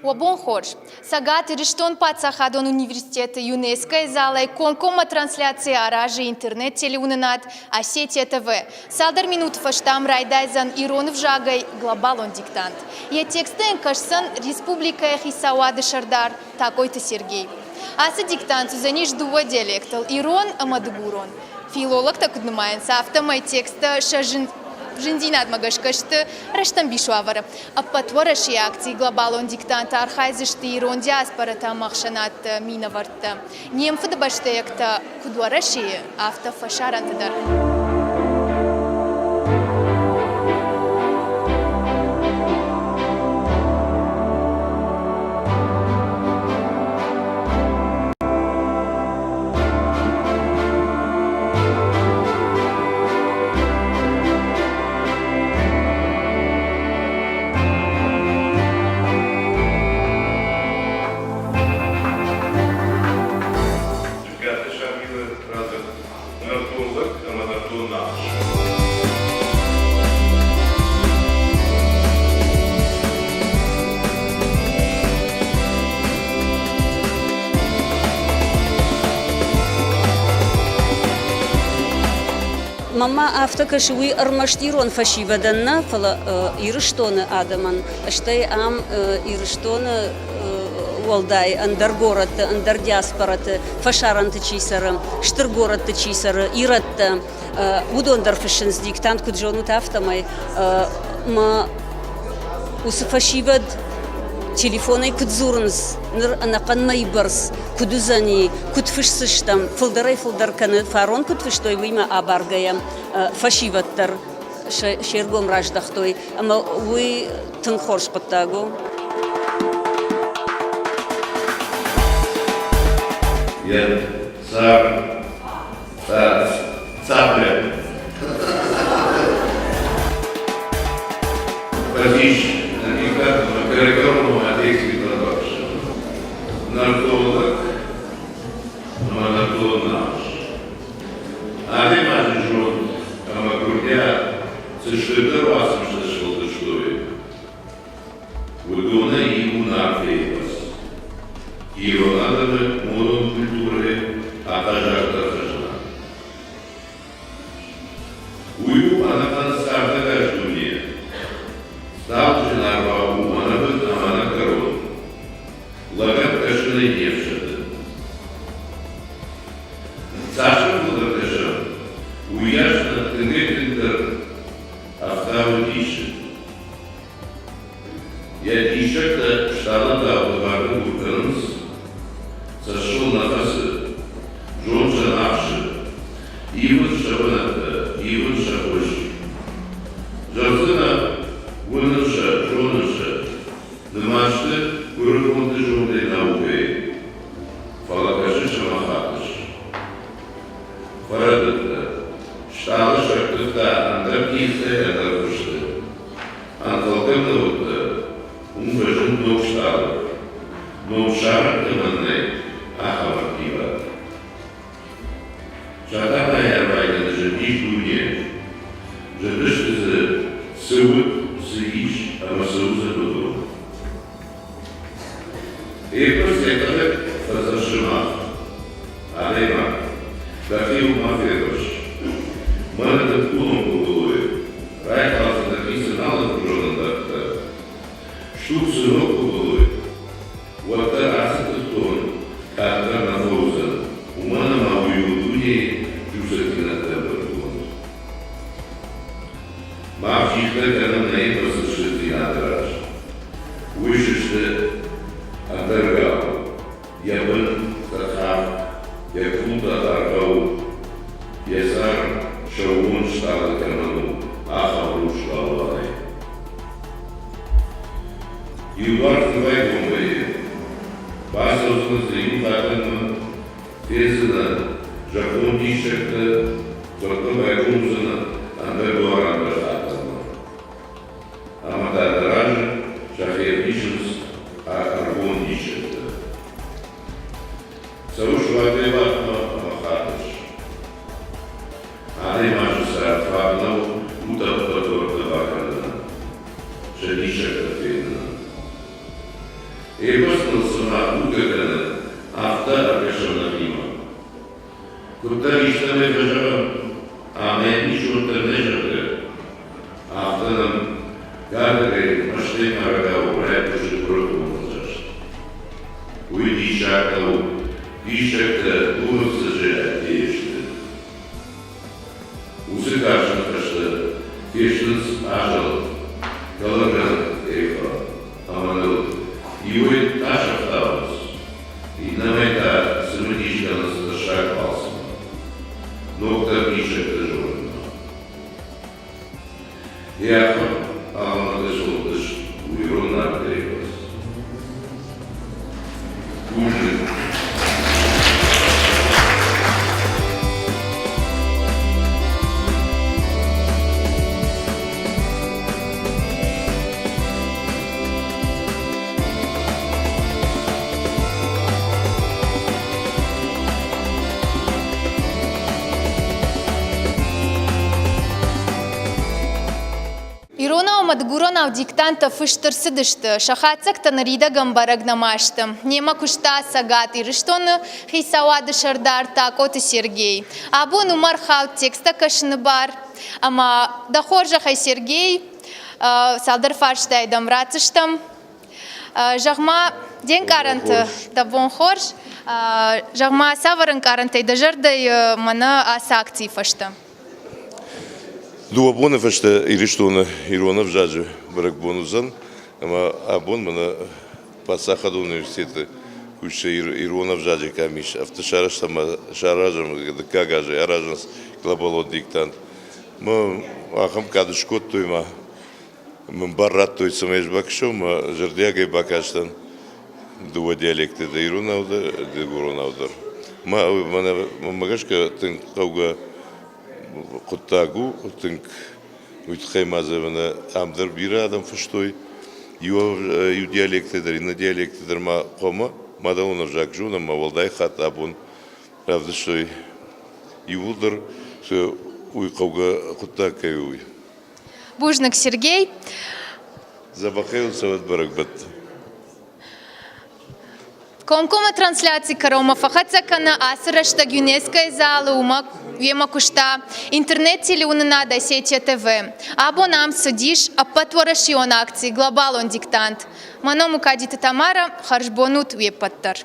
Уӕ бон хорз! Цӕгат Ирыстон паддзахадон университеты ЮНЕСКО-йы залӕй комкоммӕ трансляци аразы интернет-телеуынынад Осетия ТВ. Цалдӕр минуты фӕстӕ ам райдайдзӕн ирон ӕвзагӕй глобалон диктант. Йӕ тексттӕ йын кӕсдзӕн республикӕйы хицауады сӕрдар Такъойты Сергей. Ацы диктант уыдзӕнис дыууӕ диалектыл – ирон ӕмӕ дыгурон. Филологтӕ куыд нымайынц, афтӕмӕй тексттӕ сӕ зындзинадмӕ гӕсгӕ сты рӕстӕмбис уавӕры. Ӕппӕтуӕрӕсейы акцийы глобалон диктанты архайдзысты ирон диаспорӕтӕ ӕмӕ ӕхсӕнадты минӕвӕрттӕ. Не мфыдыбӕстӕйӕгтӕ куыд Уӕрӕсейы, афтӕ фӕсарӕнты дӕр. Джыккайты Шамилы радзырд «Нӕртон лӕг ӕмӕ нӕртон намыс». Мӕнмӕ афтӕ кӕсы, уый ӕрмӕст ирон фӕсивӕдӕн нӕ, фӕлӕ Ирыстоны адӕмӕн, стӕй ам Ирыстоны уӕлдай ӕндӕр горӕтты, ӕндӕр диаспораты, фӕсарӕнты чи цӕры, стыр горӕтты чи цӕры, ирӕттӕ, уыдон дӕр фыссынц диктант, куыд зонут, афтӕмӕй. Мӕ уыцы фӕсивӕд телефонӕй куыд дзурынц, ныр ӕнӕхъӕн мӕйы бӕрц куыд уыдзӕни, куыд фысдзыстӕм, фылдӕрӕй-фылдӕр кӕны, фарон куыд фыстой, уыимӕ абаргӕйӕ фӕсивӕд дӕр се ргом раздӕхтой, ӕмӕ уый тынг хорз хъуыддаг у. Йӕ цар цапля Фӕцис диктант кӕрӕй-кӕронмӕ текститӕ бафыссын. Нӕртон лӕг ӕмӕ нӕртон намыс. Адӕймаджы зонд ӕмӕ курдиат цы стырдӕр уацмыстӕ сфӕлдыстой, уыдонӕй иу Нарты эпос. Ирон адӕмы монон культурӕйы ахъаззагдӕр хӕзна. Уый у ӕнӕхъӕн цардӕгас дуне. Ставд зынаргъау у ӕнӕбын ӕмӕ ӕнӕкӕрон. Лӕгӕн кӕсынӕй не фсӕды. Цас ын фылдӕр кӕсӕм, уыйас нӕ тынгӕй-тынгдӕр ӕфтауы дисы. Йӕ диссӕгтӕ стъалытау дывӕрдыгур кӕнынц, цӕстыл нӕ хӕцы, зонд сӕ нӕ ахсы, ивынц сӕ бынӕттӕ, ивынц сӕ хуыз. Зӕгъдзынӕ, уынын сӕ, зонын сӕ, нымӕсты гуырыконты зондӕй наукӕйы, фӕлӕ кӕсыс ӕмӕ хатыс. Фӕрӕдыдтӕ, стъалы сӕрттывта ӕндӕр тигътӕй ӕндӕр хуызты. Ӕнхъӕлгӕ нӕ уыдтӕ, уым фӕзынд ног стъалы. Ном ссарын кӕмӕн нӕй, ахӕм ӕрттиваг. Сатанайы ӕрбайдӕны зындис дуне. Зындысты дзы, цы уыд, цы ис ӕмӕ цы уыдзӕн, уыдон. Эпос йӕхӕдӕг фӕдзӕхсы мах, адӕймаг, дӕхиуыл ма фервӕз. Мӕнӕ дын хъулон къуыбылой, райхалдзӕн дӕхицӕн алыхуызон ӕндӕргтӕ. Стук цы ног къуыбылой, уӕддӕр ацы тыхтон къаддӕр нӕ фӕуыдзӕн, уымӕн ӕмӕ уый у дунейы сусӕгдзинӕдты ӕмбырдгонд. Мах джихтӕ кӕнӕм нӕ эпосы стырдзинады раз. Уый сысты ӕндӕргау, йӕ бын цъӕхахт, йӕ къултӕ ӕргъӕу, йӕ сӕр сӕууон стъалы кӕмӕн у, ахӕм рухс галуанӕй. Иу дуар дзы байгом вӕййы. Бацӕудзынӕ дзы иу хатӕнмӕ, фендзынӕ зӕххон диссӕгтӕ, уӕдмӕ байгом уыдзынӕ ӕндӕр дуар ӕндӕр хатӕнмӕ. Ӕмӕ та дӕ разы сӕхи ӕвдисынц ӕрвон диссӕгтӕ. Цӕуыс уатӕй уатмӕ ӕмӕ хатыс. Адӕймаджы цард фаг нӕу утӕппӕт дуӕрттӕ бакӕнынӕн, сӕ диссӕгтӕ фенынӕн. Уыйбӕрц ныл цыма худгӕ кӕны, афтӕ ӕркӕсӕм нӕхимӕ. Куыддӕр истӕмӕй фӕзӕгъӕм, ӕмӕ йын ис уӕддӕр нӕ зӕгъгӕ, афтӕ нӕм кӕрдӕгӕй мӕстӕй марӕгау райхъуысы куырыхон цӕст. Уый диссаг нӕу, диссӕгтӕ дурыфцӕджы ӕддейы сты. Уыцы карз ныхӕстӕ фестынц азӕлд, кӕлӕнгӕнӕг эхо ӕмӕ ныл иуӕй тас ӕфтауынц, иннӕмӕй та цымыдис кӕнынц тӕссаг балцмӕ, ногдӕр диссӕгтӕ зонынмӕ. Йӕ алымӕты сылтыс у ирон нарты эпос. Бузныг. Иронау ӕмӕ дыгуронау диктанттӕ фыст ӕрцыдысты, сӕ хатдзӕгтӕ ныридӕгӕн бӕрӕг нӕма сты. Немӕ куыста Цӕгат Ирыстоны хицауады сӕрдар Такъоты Сергей. Абон уымӕ ӕрхауд тексттӕ кӕсыны бар. Ӕмӕ дӕ хорзӕхӕй, Сергей, цалдӕр фарстайы дӕм ратдзыстӕм. Зӕгъ-ма, де нкъарӕнты дӕ бон хорз. Зӕгъ-ма, цавӕр ӕнкъарӕнтӕй дӕ зӕрдӕйы мӕнӕ ацы акцийы фӕстӕ? Дыууӕ боны фӕстӕ Ирыстоны ирон ӕвзаджы бӕрӕгбон уыдзӕн, ӕмӕ абон мӕнӕ паддзахадон университеты кусджытӕ ирон ӕвзаджы къамис афтӕ сарӕзтам ӕмӕ саразӕм дыккаг азӕй аразынц глобалон диктант. Мӕ ахӕм кад скодтой ма мын бар радтой, цӕмӕй ӕз бакӕсон, мӕ зӕрдиагӕй бакастӕн дыууӕ диалекты дӕр, иронау дӕр, дыгуронау дӕр. Мӕнмӕ гӕсгӕ тынг хъӕугӕ хъуыддаг у, тынг уый тыххӕй ма дзы мӕнӕ ам дӕр бирӕ адӕм фыстой. Иу диалекты дӕр, иннӕ диалекты дӕр ма хъуамӕ мадӕлон ӕвзаг зонӕм, ӕмӕ уӕлдай хатт абон равдыстой иууылдӕр, уый хъӕугӕ хъуыддаг кӕй у, уый. Бузныг, Сергей. Дзӕбӕхӕй уын цӕуӕд бӕрӕгбӕтты. Комкоммӕ трансляци кӕронмӕ фӕхӕццӕ кӕны ацы рӕстӕг ЮНЕСКО-йы залы уымӕ йемӕ куыста интернет-телеуынынад Осетия ТВ. Абон ам цыдис ӕппӕтуӕрӕсеон акци «Глобалон диктант». Мӕ ном у Кадиты Тамара, хӕрзбон ут уе ппӕт дӕр.